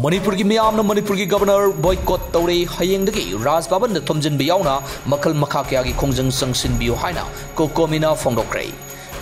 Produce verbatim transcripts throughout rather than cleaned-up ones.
ꯃꯅꯤꯄꯨꯔꯒꯤ ꯃꯤꯌꯥꯝꯅ ꯃꯅꯤꯄꯨꯔꯒꯤ ꯒꯕꯔꯅꯔ ꯕꯣꯏꯀꯣꯠ ꯇꯧꯔꯦ, ꯍꯌꯦꯡꯗꯒꯤ ꯔꯥꯖ ꯚꯕꯟꯗ ꯊꯣꯝꯖꯤꯟꯕ ꯌꯥꯎꯅ ꯃꯈꯜ ꯃꯈꯥ ꯀꯌꯥꯒꯤ ꯈꯣꯡꯖꯪ ꯆꯪꯁꯤꯟꯕꯤꯌꯨ ꯍꯥꯏꯅ ꯀꯣꯀꯣꯃꯤꯅ ꯐꯣꯡꯗꯣꯛꯈ꯭ꯔꯦ꯫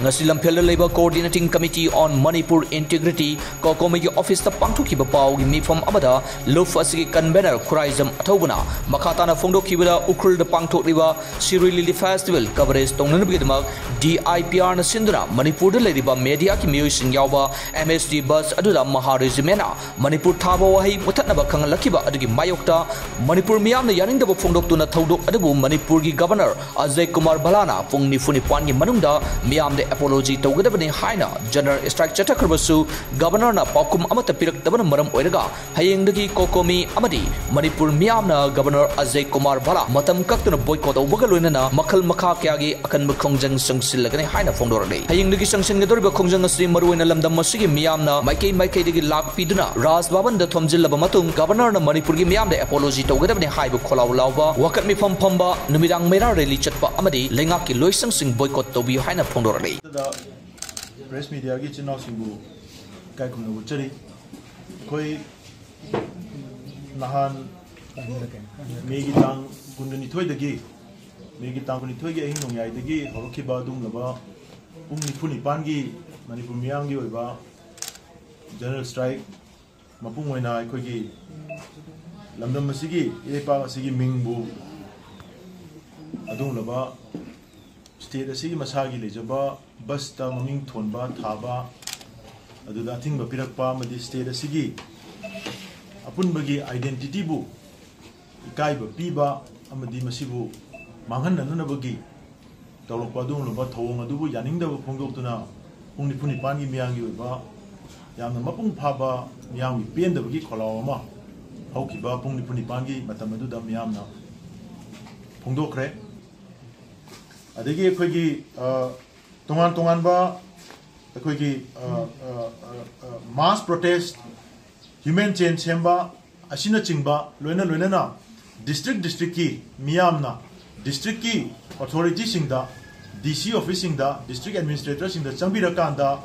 ꯉꯁꯤ ꯂꯝꯐꯦꯜꯗ ꯂꯩꯕ Coordinating Committee on Manipur Integrity, ꯀꯣꯀꯣꯃꯤꯒꯤ ꯑꯣꯐꯤꯁꯇ ꯄꯥꯡꯊꯣꯛꯈꯤꯕ ꯄꯥꯎꯒꯤ ꯃꯤꯐꯝ ꯑꯃꯗ ꯂꯨꯞ ꯑꯁꯤꯒꯤ ꯀꯟꯚꯦꯅꯔ ꯈꯨꯔꯥꯏꯖꯝ ꯑꯊꯧꯕꯅ ꯃꯈꯥ ꯇꯥꯅ ꯐꯣꯡꯗꯣꯛꯈꯤꯕꯗ, ꯎꯈ꯭ꯔꯨꯜꯗ ꯄꯥꯡꯊꯣꯛꯂꯤꯕ ꯁꯤꯔꯨꯏ ꯂꯤꯂꯤ ꯐꯦꯁꯇꯤꯚꯦꯜ ꯀꯚꯔꯦꯖ ꯇꯧꯅꯅꯕꯒꯤꯗꯃꯛ DIPRꯅ ꯁꯤꯟꯗꯨꯅ ꯃꯅꯤꯄꯨꯔꯗ ꯂꯩꯔꯤꯕ ꯃꯦꯗꯤꯌꯥꯒꯤ ꯃꯤꯑꯣꯏꯁꯤꯡ ꯌꯥꯎꯕ MST ꯕꯁ ꯑꯗꯨꯗ ꯃꯍꯥ ꯔꯦꯖꯤꯃꯦꯟꯅ ꯃꯅꯤꯄꯨꯔ ꯊꯥꯕ ꯋꯥꯍꯩ ꯃꯨꯊꯠꯅꯕ ꯈꯪꯍꯜꯂꯛꯈꯤꯕ ꯑꯗꯨꯒꯤ ꯃꯥꯌꯣꯛꯇ ꯃꯅꯤꯄꯨꯔ ꯃꯤꯌꯥꯝꯅ ꯌꯥꯅꯤꯡꯗꯕ ꯐꯣꯡꯗꯣꯛꯇꯨꯅ ꯊꯧꯗꯣꯛ ꯑꯗꯨꯕꯨ ꯃꯅꯤꯄꯨꯔꯒꯤ ꯒꯕꯔꯅꯔ ꯑꯖꯌ ꯀꯨꯃꯥꯔ ꯚꯂꯥꯅ ꯄꯨꯡ ꯅꯤꯐꯨ ꯅꯤꯄꯥꯟꯒꯤ ꯃꯅꯨꯡꯗ ꯃꯤꯌꯥꯝꯗ ꯑꯦꯄꯣꯂꯣꯖꯤ ꯇꯧꯒꯗꯕꯅꯤ ꯍꯥꯏꯅ ꯖꯦꯅꯔꯦꯜ ꯁ꯭ꯇ꯭ꯔꯥꯏꯛ ꯆꯠꯊꯈ꯭ꯔꯕꯁꯨ, ꯒꯕꯔꯅꯔꯅ ꯄꯥꯎꯈꯨꯝ ꯑꯃꯠꯇ ꯄꯤꯔꯛꯇꯕꯅ ꯃꯔꯝ ꯑꯣꯏꯔꯒ ꯍꯌꯦꯡꯗꯒꯤ ꯀꯣꯀꯣꯃꯤ ꯑꯃꯗꯤ ꯃꯅꯤꯄꯨꯔ ꯃꯤꯌꯥꯝꯅ ꯒꯕꯔꯅꯔ ꯑꯖꯌ ꯀꯨꯃꯥꯔ ꯚꯂꯥ ꯃꯇꯝ ꯀꯛꯇꯅ ꯕꯣꯏꯀꯣꯠ ꯇꯧꯕꯒ ꯂꯣꯏꯅꯅ ꯃꯈꯜ ꯃꯈꯥ ꯀꯌꯥꯒꯤ ꯑꯀꯟꯕ ꯈꯣꯡꯖꯪ ꯆꯪꯁꯤꯜꯂꯒꯅꯤ ꯍꯥꯏꯅ ꯐꯣꯡꯗꯣꯔꯛꯂꯤ꯫ ꯍꯌꯦꯡꯗꯒꯤ ꯆꯪꯁꯤꯟꯒꯗꯧꯔꯤꯕ ꯈꯣꯡꯖꯪ ꯑꯁꯤ ꯃꯔꯨꯑꯣꯏꯅ ꯂꯝꯗꯝ ꯑꯁꯤꯒꯤ ꯃꯤꯌꯥꯝꯅ ꯃꯥꯏꯀꯩ ꯃꯥꯏꯀꯩꯗꯒꯤ ꯂꯥꯛꯄꯤꯗꯨꯅ ꯔꯥꯖ ꯚꯕꯟꯗ ꯊꯣꯝꯖꯤꯜꯂꯕ ꯃꯇꯨꯡ ꯒꯕꯔꯅꯔꯅ ꯃꯅꯤꯄꯨꯔꯒꯤ ꯃꯤꯌꯥꯝꯗ ꯑꯦꯄꯣꯂꯣꯖꯤ ꯇꯧꯒꯗꯕꯅꯤ ꯍꯥꯏꯕ ꯈꯣꯜꯂꯥꯎ ꯂꯥꯎꯕ, ꯋꯥꯀꯠ ꯃꯤꯐꯝ ꯐꯝꯕ, ꯅꯨꯃꯤꯗꯥꯡ ꯃꯩꯔꯥ ꯔꯦꯂꯤ ꯆꯠꯄ ꯑꯃꯗꯤ ꯂꯩꯉꯥꯛꯀꯤ ꯂꯣꯏꯁꯪꯁꯤꯡ ꯕꯣꯏꯀꯣꯠ ꯇꯧꯕꯤꯌꯨ ꯍꯥꯏꯅ ꯐꯣꯡꯗꯣꯔꯛꯂꯤ꯫ ꯄ꯭ꯔꯦꯁ ꯃꯤꯗꯤꯌꯥꯒꯤ ꯏꯆꯤꯟ ꯏꯅꯥꯎꯁꯤꯡꯕꯨ ꯏꯀꯥꯏ ꯈꯨꯝꯅꯕ ꯎꯠꯆꯔꯤ꯫ ꯑꯩꯈꯣꯏ ꯅꯍꯥꯟ ꯃꯦꯒꯤ ꯇꯥꯡ ꯀꯨꯟꯅꯤꯊꯣꯏꯗꯒꯤ, ꯃꯦꯒꯤ ꯇꯥꯡ ꯀꯨꯟꯅꯤꯊꯣꯏꯒꯤ ꯑꯍꯤꯡ ꯅꯣꯡꯌꯥꯏꯗꯒꯤ ꯍꯧꯔꯛꯈꯤꯕ ꯑꯗꯨꯒꯨꯝꯂꯕ ꯄꯨꯡ ꯅꯤꯐꯨ ꯅꯤꯄꯥꯟꯒꯤ ꯃꯅꯤꯄꯨꯔ ꯃꯤꯌꯥꯝꯒꯤ ꯑꯣꯏꯕ ꯖꯦꯅꯔꯦꯜ ꯁ꯭ꯇ꯭ꯔꯥꯏꯛ, ꯃꯄꯨꯡ ꯑꯣꯏꯅ ꯑꯩꯈꯣꯏꯒꯤ ꯂꯝꯗꯝ ꯑꯁꯤꯒꯤ, ꯏꯔꯩꯄꯥꯛ ꯑꯁꯤꯒꯤ ꯃꯤꯡꯕꯨ ꯑꯗꯨꯒꯨꯝꯂꯕ ꯁ꯭ꯇꯦꯠ ꯑꯁꯤꯒꯤ ꯃꯁꯥꯒꯤ ꯂꯩꯖꯕ ꯕꯁꯇ ꯃꯃꯤꯡ ꯊꯣꯟꯕ ꯊꯥꯕ, ꯑꯗꯨꯗ ꯑꯊꯤꯡꯕ ꯄꯤꯔꯛꯄ ꯑꯃꯗꯤ ꯁ꯭ꯇꯦꯠ ꯑꯁꯤꯒꯤ ꯑꯄꯨꯟꯕꯒꯤ ꯑꯥꯏꯗꯦꯟꯇꯤꯇꯤꯕꯨ ꯏꯀꯥꯏꯕ ꯄꯤꯕ ꯑꯃꯗꯤ ꯃꯁꯤꯕꯨ ꯃꯥꯡꯍꯟꯅꯅꯕꯒꯤ ꯇꯧꯔꯛꯄ ꯑꯗꯨꯒꯨꯝꯂꯕ ꯊꯧꯑꯣꯡ ꯑꯗꯨꯕꯨ ꯌꯥꯅꯤꯡꯗꯕ ꯐꯣꯡꯗꯣꯛꯇꯨꯅ ꯄꯨꯡ ꯅꯤꯐꯨ ꯅꯤꯄꯥꯟꯒꯤ ꯃꯤꯌꯥꯝꯒꯤ ꯑꯣꯏꯕ ꯌꯥꯝꯅ ꯃꯄꯨꯡ ꯐꯥꯕ ꯃꯤꯌꯥꯝꯒꯤ ꯄꯦꯟꯗꯕꯒꯤ ꯈꯣꯜꯂꯥꯎ ꯑꯃ ꯍꯧꯈꯤꯕ ꯄꯨꯡ ꯅꯤꯐꯨ ꯅꯤꯄꯥꯟꯒꯤ ꯃꯇꯝ ꯑꯗꯨꯗ ꯃꯤꯌꯥꯝꯅ ꯐꯣꯡꯗꯣꯛꯈ꯭ꯔꯦ꯫ ꯑꯗꯒꯤ ꯑꯩꯈꯣꯏꯒꯤ, ꯑ, ꯇꯣꯉꯥꯟ ꯇꯣꯉꯥꯟꯕ ꯑꯩꯈꯣꯏꯒꯤ, ꯑ, ꯑ, ꯑ, ꯑ, ꯃꯥꯁ ꯄ꯭ꯔꯣꯇꯦꯁ, ꯍ꯭ꯌꯨꯃꯦꯟ ꯆꯦꯟ ꯁꯦꯝꯕ ꯑꯁꯤꯅꯆꯤꯡꯕ ꯂꯣꯏꯅ ꯂꯣꯏꯅꯅ ꯗꯤꯁꯇ꯭ꯔꯤꯛ ꯗꯤꯁꯇ꯭ꯔꯤꯛꯀꯤ ꯃꯤꯌꯥꯝꯅ ꯗꯤꯁꯇ꯭ꯔꯤꯛꯀꯤ ꯑꯣꯊꯣꯔꯤꯇꯤꯁꯤꯡꯗ, DC ꯑꯣꯐꯤꯁꯁꯤꯡꯗ, ꯗꯤꯁꯇ꯭ꯔꯤꯛ ꯑꯦꯗꯃꯤꯅꯤꯁꯇ꯭ꯔꯦꯇꯔꯁꯤꯡꯗ ꯆꯪꯕꯤꯔꯀꯥꯟꯗ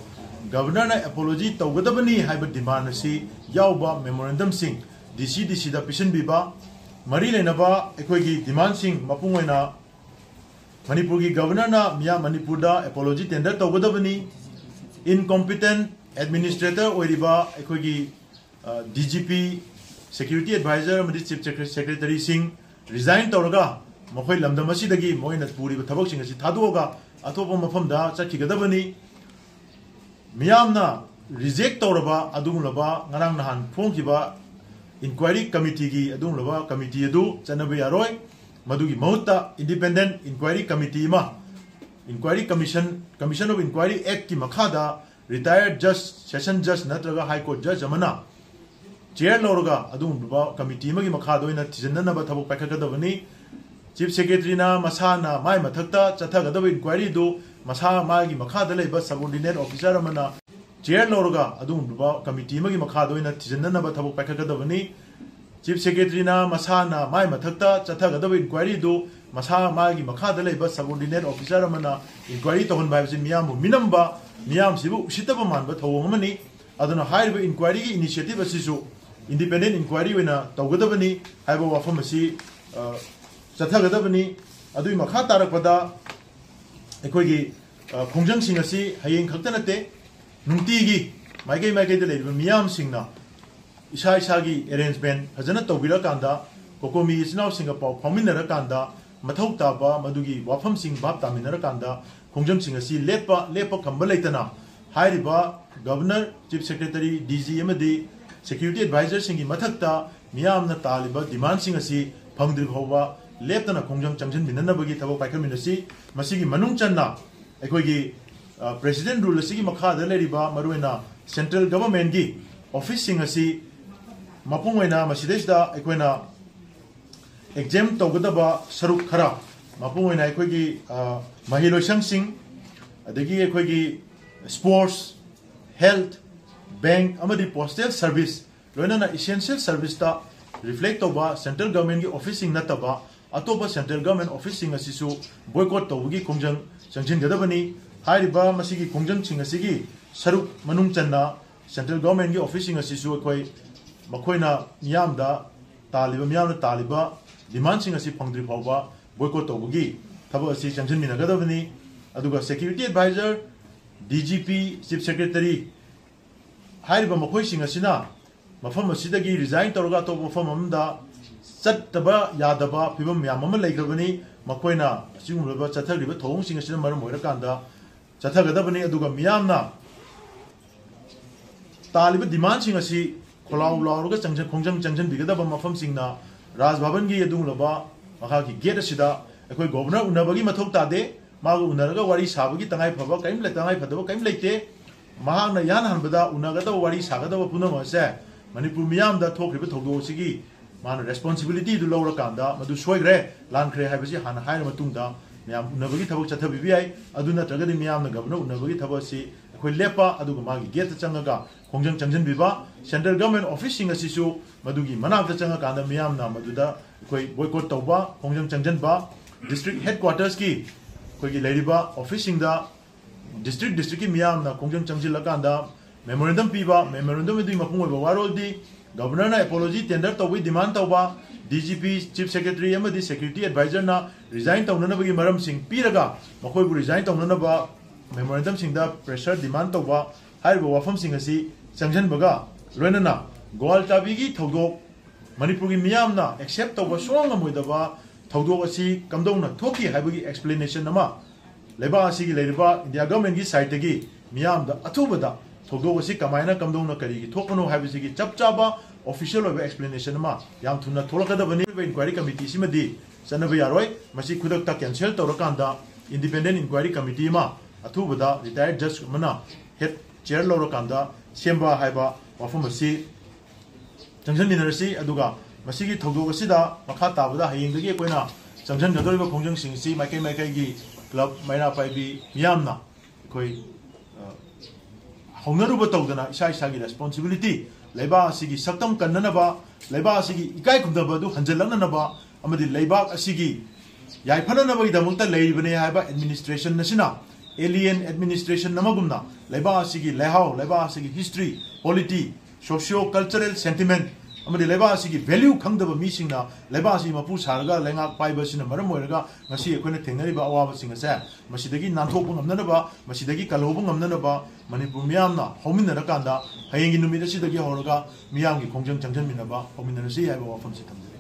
ꯒꯕꯔꯅꯔꯅ ꯑꯦꯄꯣꯂꯣꯖꯤ ꯇꯧꯒꯗꯕꯅꯤ ꯍꯥꯏꯕ ꯗꯤꯃꯥꯟ ꯑꯁꯤ ꯌꯥꯎꯕ ꯃꯦꯃꯣꯔꯦꯟꯗꯝꯁꯤꯡ ꯗꯤ ꯁꯤ ꯗꯤ ꯁꯤꯗ ꯄꯤꯁꯤꯟꯕꯤꯕ, ꯃꯔꯤ ꯂꯩꯅꯕ ꯑꯩꯈꯣꯏꯒꯤ ꯗꯤꯃꯥꯟꯁꯤꯡ, ꯃꯄꯨꯡ ꯑꯣꯏꯅ ꯃꯅꯤꯄꯨꯔꯒꯤ ꯒꯕꯔꯅꯔꯅ ꯃꯤꯌꯥꯝ ꯃꯅꯤꯄꯨꯔꯗ ꯑꯦꯄꯣꯂꯣꯖꯤ ꯇꯦꯟꯗꯔ ꯇꯧꯒꯗꯕꯅꯤ, ꯏꯟꯀꯣꯝꯄꯤꯇꯦꯟ ꯑꯦꯗꯃꯤꯅꯤꯁꯇ꯭ꯔꯦꯇꯔ ꯑꯣꯏꯔꯤꯕ ꯑꯩꯈꯣꯏꯒꯤ D G P, security adviser ꯑꯃꯗꯤ ꯆꯤꯐ ꯁꯦꯀ꯭ꯔꯦꯇꯔꯤꯁꯤꯡ ꯔꯤꯖꯥꯏꯟ ꯇꯧꯔꯒ ꯃꯈꯣꯏ ꯂꯝꯗꯝ ꯑꯁꯤꯗꯒꯤ ꯃꯈꯣꯏꯅ ꯄꯨꯔꯤꯕ ꯊꯕꯛꯁꯤꯡ ꯑꯁꯤ ꯊꯥꯗꯣꯛꯑꯒ ꯑꯇꯣꯞꯄ ꯃꯐꯝꯗ ꯆꯠꯈꯤꯒꯗꯕꯅꯤ꯫ ꯃꯤꯌꯥꯝꯅ ꯔꯤꯖꯦꯛ ꯇꯧꯔꯕ ꯑꯗꯨꯒꯨꯝꯂꯕ ꯉꯔꯥꯡ ꯅꯍꯥꯟ ꯐꯣꯡꯈꯤꯕ ꯏꯟꯀ꯭ꯋꯥꯏꯔꯤ ꯀꯃꯤꯇꯤꯒꯤ ꯑꯗꯨꯒꯨꯝꯂꯕ ꯀꯃꯤꯇꯤ ꯑꯗꯨ ꯆꯠꯅꯕ ꯌꯥꯔꯣꯏ꯫ ꯃꯗꯨꯒꯤ ꯃꯍꯨꯠꯇ ꯏꯟꯗꯤꯄꯦꯟꯗꯦꯟ ꯏꯟꯀ꯭ꯋꯥꯏꯔꯤ ꯀꯃꯤꯇꯤ ꯑꯃ, enquiry commission, Commission of Inquiry Actꯀꯤ ꯃꯈꯥꯗ ꯔꯤꯇꯥꯌꯔ ꯖꯖ, ꯁꯦꯁꯟ ꯖꯖ ꯅꯠꯇ꯭ꯔꯒ ꯍꯥꯏ ꯀꯣꯔꯠ ꯖꯖ ꯑꯃꯅ ꯆꯤꯌꯔ ꯂꯧꯔꯒ ꯑꯗꯨꯒꯨꯝꯂꯕ ꯀꯃꯤꯇꯤ ꯑꯃꯒꯤ ꯃꯈꯥꯗ ꯑꯣꯏꯅ ꯊꯤꯖꯤꯟꯅꯅꯕ ꯊꯕꯛ ꯄꯥꯏꯈꯠꯀꯗꯕꯅꯤ꯫ ꯆꯤꯐ ꯁꯦꯀ꯭ꯔꯦꯇꯔꯤꯅ ꯃꯁꯥꯅ ꯃꯥꯏ ꯃꯊꯛꯇ ꯆꯠꯊꯒꯗꯕ ꯏꯟꯀ꯭ꯋꯥꯏꯔꯤꯗꯨ ꯃꯁꯥ ꯃꯥꯒꯤ ꯃꯈꯥꯗ ꯂꯩꯕ ꯁꯕꯑꯣꯔꯗꯤꯅꯦꯠ ꯑꯣꯐꯤꯁꯥꯔ ꯑꯃꯅ ꯆꯤꯌꯔ ꯂꯧꯔꯒ ꯑꯗꯨꯒꯨꯝꯂꯕ ꯀꯃꯤꯇꯤ ꯑꯃꯒꯤ ꯃꯈꯥꯗ ꯑꯣꯏꯅ ꯊꯤꯖꯤꯟꯅꯅꯕ ꯊꯕꯛ ꯄꯥꯏꯈꯠꯀꯗꯕꯅꯤ꯫ ꯆꯤꯐ ꯁꯦꯀ꯭ꯔꯦꯇꯔꯤꯅ ꯃꯁꯥꯅ ꯃꯥꯏ ꯃꯊꯛꯇ ꯆꯠꯊꯒꯗꯕ ꯏꯟꯀ꯭ꯋꯥꯏꯔꯤꯗꯨ ꯃꯁꯥ ꯃꯥꯒꯤ ꯃꯈꯥꯗ ꯂꯩꯕ ꯁꯕꯑꯣꯔꯗꯤꯅꯦꯠ ꯑꯣꯐꯤꯁꯥꯔ ꯑꯃꯅ ꯏꯟꯀ꯭ꯋꯥꯏꯔꯤ ꯇꯧꯍꯟꯕ ꯍꯥꯏꯕꯁꯤ ꯃꯤꯌꯥꯝꯕꯨ ꯃꯤꯅꯝꯕ, ꯃꯤꯌꯥꯝꯁꯤꯕꯨ ꯎꯁꯤꯠꯇꯕ ꯃꯥꯟꯕ ꯊꯧꯑꯣꯡ ꯑꯃꯅꯤ꯫ ꯑꯗꯨꯅ ꯍꯥꯏꯔꯤꯕ ꯏꯟꯀ꯭ꯋꯥꯏꯔꯤꯒꯤ ꯏꯅꯤꯁꯤꯌꯦꯇꯤꯚ ꯑꯁꯤꯁꯨ ꯏꯟꯗꯤꯄꯦꯟꯗꯦꯟ ꯏꯟꯀ꯭ꯋꯥꯏꯔꯤ ꯑꯣꯏꯅ ꯇꯧꯒꯗꯕꯅꯤ ꯍꯥꯏꯕ ꯋꯥꯐꯝ ꯑꯁꯤ, ꯑ, ꯆꯠꯊꯒꯗꯕꯅꯤ꯫ ꯑꯗꯨꯒꯤ ꯃꯈꯥ ꯇꯥꯔꯛꯄꯗ ꯑꯩꯈꯣꯏꯒꯤ, ꯑ, ꯈꯣꯡꯖꯪꯁꯤꯡ ꯑꯁꯤ ꯍꯌꯦꯡ ꯈꯛꯇ ꯅꯠꯇꯦ, ꯅꯨꯡꯇꯤꯒꯤ ꯃꯥꯏꯀꯩ ꯃꯥꯏꯀꯩꯗ ꯂꯩꯔꯤꯕ ꯃꯤꯌꯥꯝꯁꯤꯡꯅ ꯏꯁꯥ ꯏꯁꯥꯒꯤ ꯑꯦꯔꯦꯟꯖꯃꯦꯟ ꯐꯖꯅ ꯇꯧꯕꯤꯔꯀꯥꯟꯗ, ꯀꯣꯀꯣꯃꯤ ꯏꯆꯤꯟ ꯏꯅꯥꯎꯁꯤꯡꯒ ꯄꯥꯎ ꯐꯥꯎꯃꯤꯟꯅꯔꯀꯥꯟꯗ, ꯃꯊꯧ ꯇꯥꯕ ꯃꯗꯨꯒꯤ ꯋꯥꯐꯝꯁꯤꯡ ꯚꯥꯞ ꯇꯥꯃꯤꯟꯅꯔꯀꯥꯟꯗ, ꯈꯣꯡꯖꯪꯁꯤꯡ ꯑꯁꯤ ꯂꯦꯞꯄ, ꯂꯦꯞꯄ ꯈꯝꯕ ꯂꯩꯇꯅ ꯍꯥꯏꯔꯤꯕ governor, chief secretary, D G ꯑꯃꯗꯤ ꯁꯦꯀ꯭ꯌꯨꯔꯤꯇꯤ ꯑꯦꯗꯚꯥꯏꯖꯔꯁꯤꯡꯒꯤ ꯃꯊꯛꯇ ꯃꯤꯌꯥꯝꯅ ꯇꯥꯜꯂꯤꯕ ꯗꯤꯃꯥꯟꯁꯤꯡ ꯑꯁꯤ ꯐꯪꯗ꯭ꯔꯤ ꯐꯥꯎꯕ ꯂꯦꯞꯇꯅ ꯈꯣꯡꯖꯪ ꯆꯪꯁꯤꯟꯃꯤꯟꯅꯅꯕꯒꯤ ꯊꯕꯛ ꯄꯥꯏꯈꯠꯃꯤꯟꯅꯁꯤ꯫ ꯃꯁꯤꯒꯤ ꯃꯅꯨꯡ ꯆꯟꯅ ꯑꯩꯈꯣꯏꯒꯤ, ꯑ, ꯄ꯭ꯔꯦꯁꯤꯗꯦꯟ ꯔꯨꯜ ꯑꯁꯤꯒꯤ ꯃꯈꯥꯗ ꯂꯩꯔꯤꯕ ꯃꯔꯨꯑꯣꯏꯅ ꯁꯦꯟꯇ꯭ꯔꯦꯜ ꯒꯚꯔꯟꯃꯦꯟꯠꯀꯤ ꯑꯣꯐꯤꯁꯁꯤꯡ ꯑꯁꯤ ꯃꯄꯨꯡ ꯑꯣꯏꯅ ꯃꯁꯤꯗꯩꯁꯤꯗ ꯑꯩꯈꯣꯏꯅ ꯑꯦꯛꯖꯦꯝ ꯇꯧꯒꯗꯕ ꯁꯔꯨꯛ ꯈꯔ, ꯃꯄꯨꯡ ꯑꯣꯏꯅ ꯑꯩꯈꯣꯏꯒꯤ, ꯑ, ꯃꯍꯩ ꯂꯣꯏꯁꯪꯁꯤꯡ, ꯑꯗꯒꯤ ꯑꯩꯈꯣꯏꯒꯤ ꯁ꯭ꯄꯣꯔꯠꯁ, ꯍꯦꯜꯊ, ꯕꯦꯡꯛ ꯑꯃꯗꯤ ꯄꯣꯁꯇꯦꯜ ꯁꯔꯚꯤꯁ, ꯂꯣꯏꯅꯅ ꯏꯁꯦꯟꯁꯤꯌꯦꯜ ꯁꯔꯚꯤꯁꯇ ꯔꯤꯐ꯭ꯂꯦꯛ ꯇꯧꯕ ꯁꯦꯟꯇ꯭ꯔꯦꯜ ꯒꯚꯔꯟꯃꯦꯟꯠꯀꯤ ꯑꯣꯐꯤꯁꯁꯤꯡ ꯅꯠꯇꯕ ꯑꯇꯣꯞꯄ ꯁꯦꯟꯇ꯭ꯔꯦꯜ ꯒꯚꯔꯟꯃꯦꯟꯠ ꯑꯣꯐꯤꯁꯁꯤꯡ ꯑꯁꯤꯁꯨ ꯕꯣꯏꯀꯣꯠ ꯇꯧꯕꯒꯤ ꯈꯣꯡꯖꯪ ꯆꯪꯁꯤꯟꯒꯗꯕꯅꯤ꯫ ꯍꯥꯏꯔꯤꯕ ꯃꯁꯤꯒꯤ ꯈꯣꯡꯖꯪꯁꯤꯡ ꯑꯁꯤꯒꯤ ꯁꯔꯨꯛ ꯃꯅꯨꯡ ꯆꯟꯅ central governmentꯀꯤ officeꯁꯤꯡ ꯑꯁꯤꯁꯨ ꯑꯩꯈꯣꯏ ꯃꯈꯣꯏꯅ ꯃꯤꯌꯥꯝꯗ ꯇꯥꯜꯂꯤꯕ, ꯃꯤꯌꯥꯝꯅ ꯇꯥꯜꯂꯤꯕ demandꯁꯤꯡ ꯑꯁꯤ ꯐꯪꯗ꯭ꯔꯤ ꯐꯥꯎꯕ boycott ꯇꯧꯕꯒꯤ ꯊꯕꯛ ꯑꯁꯤ ꯆꯪꯁꯤꯟꯃꯤꯟꯅꯒꯗꯕꯅꯤ꯫ ꯑꯗꯨꯒ security advisor, D G P, chief secretary ꯍꯥꯏꯔꯤꯕ ꯃꯈꯣꯏꯁꯤꯡ ꯑꯁꯤꯅ ꯃꯐꯝ ꯑꯁꯤꯗꯒꯤ resign ꯇꯧꯔꯒ ꯑꯇꯣꯞꯄ ꯃꯐꯝ ꯑꯃꯗ ꯆꯠꯇꯕ ꯌꯥꯗꯕ ꯐꯤꯕꯝ ꯃꯌꯥꯝ ꯑꯃ ꯂꯩꯈ꯭ꯔꯕꯅꯤ꯫ ꯃꯈꯣꯏꯅ ꯑꯁꯤꯒꯨꯝꯂꯕ ꯆꯠꯊꯔꯤꯕ ꯊꯧꯑꯣꯡꯁꯤꯡ ꯑꯁꯤꯅ ꯃꯔꯝ ꯑꯣꯏꯔꯀꯥꯟꯗ ꯆꯠꯊꯒꯗꯕꯅꯤ꯫ ꯑꯗꯨꯒ ꯃꯤꯌꯥꯝꯅ ꯇꯥꯜꯂꯤꯕ demandꯁꯤꯡ ꯑꯁꯤ ꯈꯣꯜꯂꯥꯎ ꯂꯥꯎꯔꯒ ꯆꯪꯖ-, ꯈꯣꯡꯖꯪ ꯆꯪꯁꯤꯟꯕꯤꯒꯗꯕ ꯃꯐꯝꯁꯤꯡꯅ ꯔꯥꯖ ꯚꯕꯟꯒꯤ ꯑꯗꯨꯒꯨꯝꯂꯕ ꯃꯈꯥꯒꯤ gate ꯑꯁꯤꯗ ꯑꯩꯈꯣꯏ governor ꯎꯅꯕꯒꯤ ꯃꯊꯧ ꯇꯥꯗꯦ꯫ ꯃꯥꯒ ꯎꯅꯔꯒ ꯋꯥꯔꯤ ꯁꯥꯕꯒꯤ ꯇꯉꯥꯏ ꯐꯕ ꯀꯔꯤꯝ ꯂꯩ-, ꯇꯉꯥꯏ ꯐꯗꯕ ꯀꯔꯤꯝ ꯂꯩꯇꯦ꯫ ꯃꯍꯥꯛꯅ ꯏꯍꯥꯟ ꯍꯥꯟꯕꯗ ꯎꯅꯒꯗꯕ, ꯋꯥꯔꯤ ꯁꯥꯒꯗꯕ ꯄꯨꯝꯅꯃꯛ ꯑꯁꯦ ꯃꯅꯤꯄꯨꯔ ꯃꯤꯌꯥꯝꯗ ꯊꯣꯛꯈ꯭ꯔꯤꯕ ꯊꯧꯗꯣꯛ ꯑꯁꯤꯒꯤ ꯃꯥꯅ responsibilityꯗꯨ ꯂꯧꯔꯀꯥꯟꯗ ꯃꯗꯨ ꯁꯣꯏꯈ꯭ꯔꯦ, ꯂꯥꯟꯈ꯭ꯔꯦ ꯍꯥꯏꯕꯁꯤ ꯍꯥꯟꯅ ꯍꯥꯏꯔ ꯃꯇꯨꯡꯗ ꯃꯌꯥꯝ ꯎꯅꯕꯒꯤ ꯊꯕꯛ ꯆꯠꯊꯕꯤꯕ ꯌꯥꯏ꯫ ꯑꯗꯨ ꯅꯠꯇ꯭ꯔꯒꯗꯤ ꯃꯤꯌꯥꯝꯅ governor ꯎꯅꯕꯒꯤ ꯊꯕꯛ ꯑꯁꯤ ꯑꯩꯈꯣꯏ ꯂꯦꯞꯄ, ꯑꯗꯨꯒ ꯃꯥꯒꯤ gateꯇ ꯆꯪꯉꯒ ꯈꯣꯡꯖꯪ ꯆꯪꯁꯤꯟꯕꯤꯕ, central government officeꯁꯤꯡ ꯑꯁꯤꯁꯨ ꯃꯗꯨꯒꯤ ꯃꯅꯥꯛꯇ ꯆꯪꯉꯀꯥꯟꯗ ꯃꯤꯌꯥꯝꯅ ꯃꯗꯨꯗ ꯑꯩꯈꯣꯏ boycott ꯇꯧꯕ, ꯈꯣꯡꯖꯪ ꯆꯪꯁꯤꯟꯕ, district headquartersꯀꯤ ꯑꯩꯈꯣꯏꯒꯤ ꯂꯩꯔꯤꯕ officeꯁꯤꯡꯗ district districtꯀꯤ ꯃꯤꯌꯥꯝꯅ ꯈꯣꯡꯖꯪ ꯆꯪꯁꯤꯜꯂꯀꯥꯟꯗ memorandum ꯄꯤꯕ, memorandum ꯑꯗꯨꯒꯤ ꯃꯄꯨꯡ ꯑꯣꯏꯕ ꯋꯥꯔꯣꯜꯗꯤ governorꯅ apology tender ꯇꯧꯕꯒꯤ demand ꯇꯧꯕ, D G P, chief secretary ꯑꯃꯗꯤ security advisorꯅ resign ꯇꯧꯅꯅꯕꯒꯤ ꯃꯔꯝꯁꯤꯡ ꯄꯤꯔꯒ ꯃꯈꯣꯏꯕꯨ resign ꯇꯧꯅꯅꯕ memorandumꯁꯤꯡꯗ pressure demand ꯇꯧꯕ, ꯍꯥꯏꯔꯤꯕ ꯋꯥꯐꯝꯁꯤꯡ ꯑꯁꯤ ꯆꯪꯁꯤꯟꯕꯒ ꯂꯣꯏꯅꯅ ꯒꯣꯋꯥꯜ ꯆꯥꯕꯤꯒꯤ ꯊꯧꯗꯣꯛ ꯃꯅꯤꯄꯨꯔꯒꯤ ꯃꯤꯌꯥꯝꯅ accept ꯇꯧꯕ ꯁꯨꯡꯉꯝ ꯉꯝꯃꯣꯏꯗꯕ ꯊꯧꯗꯣꯛ ꯑꯁꯤ ꯀꯝꯗꯧꯅ ꯊꯣꯛꯈꯤ ꯍꯥꯏꯕꯒꯤ explanation ꯑꯃ ꯂꯩꯕꯥꯛ ꯑꯁꯤꯒꯤ ꯂꯩꯔꯤꯕ India governmentꯀꯤ sideꯇꯒꯤ ꯃꯤꯌꯥꯝꯗ ꯑꯊꯨꯕꯗ ꯊꯧꯗꯣꯛ ꯑꯁꯤ ꯀꯃꯥꯏꯅ, ꯀꯝꯗꯧꯅ, ꯀꯔꯤꯒꯤ ꯊꯣꯛꯄꯅꯣ ꯍꯥꯏꯕꯁꯤꯒꯤ ꯆꯞ ꯆꯥꯕ official ꯑꯣꯏꯕ explanation ꯑꯃ ꯌꯥꯝ ꯊꯨꯅ ꯊꯣꯛꯂꯛꯀꯗꯕꯅꯤ꯫ ꯑꯔꯤꯕ inquiry committeeꯁꯤꯃꯗꯤ ꯆꯠꯅꯕ ꯌꯥꯔꯣꯏ꯫ ꯃꯁꯤ ꯈꯨꯗꯛꯇ cancel ꯇꯧꯔꯀꯥꯟꯗ independent inquiry committee ꯑꯃ ꯑꯊꯨꯕꯗ retired judge ꯑꯃꯅ head chair ꯂꯧꯔꯀꯥꯟꯗ ꯁꯦꯝꯕ ꯍꯥꯏꯕ ꯋꯥꯐꯝ ꯑꯁꯤ ꯆꯪꯁꯤꯟꯃꯤꯟꯅꯔꯁꯤ꯫ ꯑꯗꯨꯒ ꯃꯁꯤꯒꯤ ꯊꯧꯗꯣꯛ ꯑꯁꯤꯗ ꯃꯈꯥ ꯇꯥꯕꯗ ꯍꯌꯦꯡꯗꯒꯤ ꯑꯩꯈꯣꯏꯅ ꯆꯪꯁꯤꯟꯒꯗꯧꯔꯤꯕ ꯈꯣꯡꯖꯪꯁꯤꯡ ꯑꯁꯤ ꯃꯥꯏꯀꯩ ꯃꯥꯏꯀꯩꯒꯤ club, ꯃꯩꯔꯥ ꯄꯥꯏꯕꯤ ꯃꯤꯌꯥꯝꯅ ꯑꯩꯈꯣꯏ, ꯑ, ꯍꯧꯅꯔꯨꯕ ꯇꯧꯗꯅ ꯏꯁꯥ ꯏꯁꯥꯒꯤ responsibility, ꯂꯩꯕꯥꯛ ꯑꯁꯤꯒꯤ ꯁꯛꯇꯝ ꯀꯟꯅꯅꯕ, ꯂꯩꯕꯥꯛ ꯑꯁꯤꯒꯤ ꯏꯀꯥꯏ ꯈꯨꯝꯅꯕ ꯑꯗꯨ ꯍꯟꯖꯤꯜꯂꯛꯅꯅꯕ ꯑꯃꯗꯤ ꯂꯩꯕꯥꯛ ꯑꯁꯤꯒꯤ ꯌꯥꯏꯐꯅꯅꯕꯒꯤꯗꯃꯛꯇ ꯂꯩꯔꯤꯕꯅꯦ ꯍꯥꯏꯕ administration ꯑꯁꯤꯅ Alien administration ꯑꯃꯒꯨꯝꯅ ꯂꯩꯕꯥꯛ ꯑꯁꯤꯒꯤ ꯂꯩꯍꯥꯎ, ꯂꯩꯕꯥꯛ ꯑꯁꯤꯒꯤ history, polity, socio cultural sentiment ꯑꯃꯗꯤ ꯂꯩꯕꯥꯛ ꯑꯁꯤꯒꯤ value ꯈꯪꯗꯕ ꯃꯤꯁꯤꯡꯅ ꯂꯩꯕꯥꯛ ꯑꯁꯤ ꯃꯄꯨ ꯁꯥꯔꯒ ꯂꯩꯉꯥꯛ ꯄꯥꯏꯕ ꯑꯁꯤꯅ ꯃꯔꯝ ꯑꯣꯏꯔꯒ ꯉꯁꯤ ꯑꯩꯈꯣꯏꯅ ꯊꯦꯡꯅꯔꯤꯕ ꯑꯋꯥꯕꯁꯤꯡ ꯑꯁꯦ ꯃꯁꯤꯗꯒꯤ ꯅꯥꯟꯊꯣꯛꯄ ꯉꯝꯅꯅꯕ, ꯃꯁꯤꯗꯒꯤ ꯀꯜꯍꯧꯕ ꯉꯝꯅꯅꯕ ꯃꯅꯤꯄꯨꯔ ꯃꯤꯌꯥꯝꯅ ꯍꯧꯃꯤꯟꯅꯔꯀꯥꯟꯗ ꯍꯌꯦꯡꯒꯤ ꯅꯨꯃꯤꯠ ꯑꯁꯤꯗꯒꯤ ꯍꯧꯔꯒ ꯃꯤꯌꯥꯝꯒꯤ ꯈꯣꯡꯖꯪ ꯆꯪꯁꯤꯟꯃꯤꯟꯅꯕ ꯍꯧꯃꯤꯟꯅꯔꯁꯤ ꯍꯥꯏꯕ ꯋꯥꯐꯝꯁꯤ ꯊꯝꯖꯔꯤ꯫